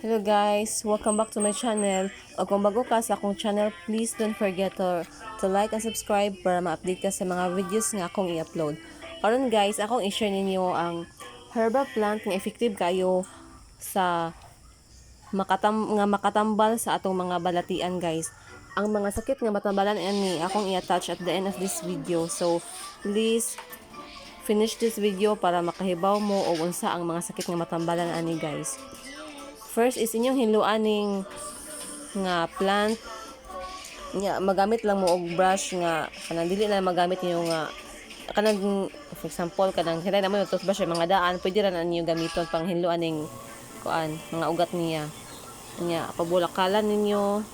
Hello guys, welcome back to my channel. O kung bago ka sa akong channel, please don't forget to like and subscribe para ma-update ka sa mga videos nga akong i-upload. Karon guys, akong i-share ninyo ang herbal plant nga effective kayo sa makatam nga makatambal sa atong mga balatian, guys. Ang mga sakit nga matambalan ani akong i-attach at the end of this video. So please finish this video para makahibaw mo og unsa ang mga sakit nga matambalan ani, guys. First is inyong hinluan ning nga plant nya, magamit lang mo og brush nga kanang dili na magamit ninyo nga kanang, for example, kanang hinay naman yung toothbrush yung mga daan, pwede ra na ninyo gamiton pang hinluan ning kuan, mga ugat niya. Nya pabulakalan ninyo.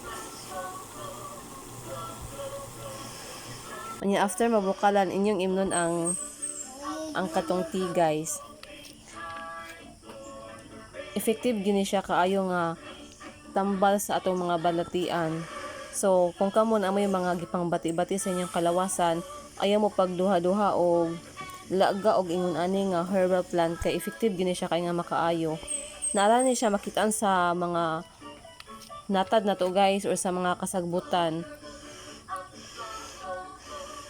Nya after mabukalan, inyong imnon ang katong tea, guys. Effective gini siya kaayo nga tambal sa atong mga balatian. So, kung kamo na may mga gipang bati-bati sa inyong kalawasan, ayaw mo pagduha-duha og laga og ingon ani nga herbal plant kay effective gini siya kay nga makaayo. Naara ni siya makitaan sa mga natad na to, guys, or sa mga kasagbutan.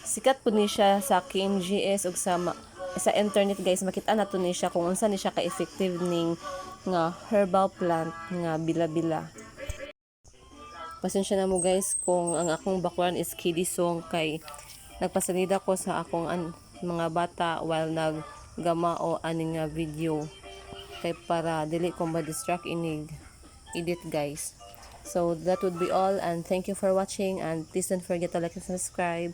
Sikat pud ni siya sa KMJS ug sa internet, guys. Makita nato ni siya kung unsa ni siya ka-effective ning nga herbal plant nga bila-bila. Pasensya na mo, guys, kung ang akong background is kiddie song kay nagpasanida ko sa akong mga bata while naggama o ani nga video kay para dili ko ma-distract inig edit, guys. So that would be all and thank you for watching and please don't forget to like and subscribe.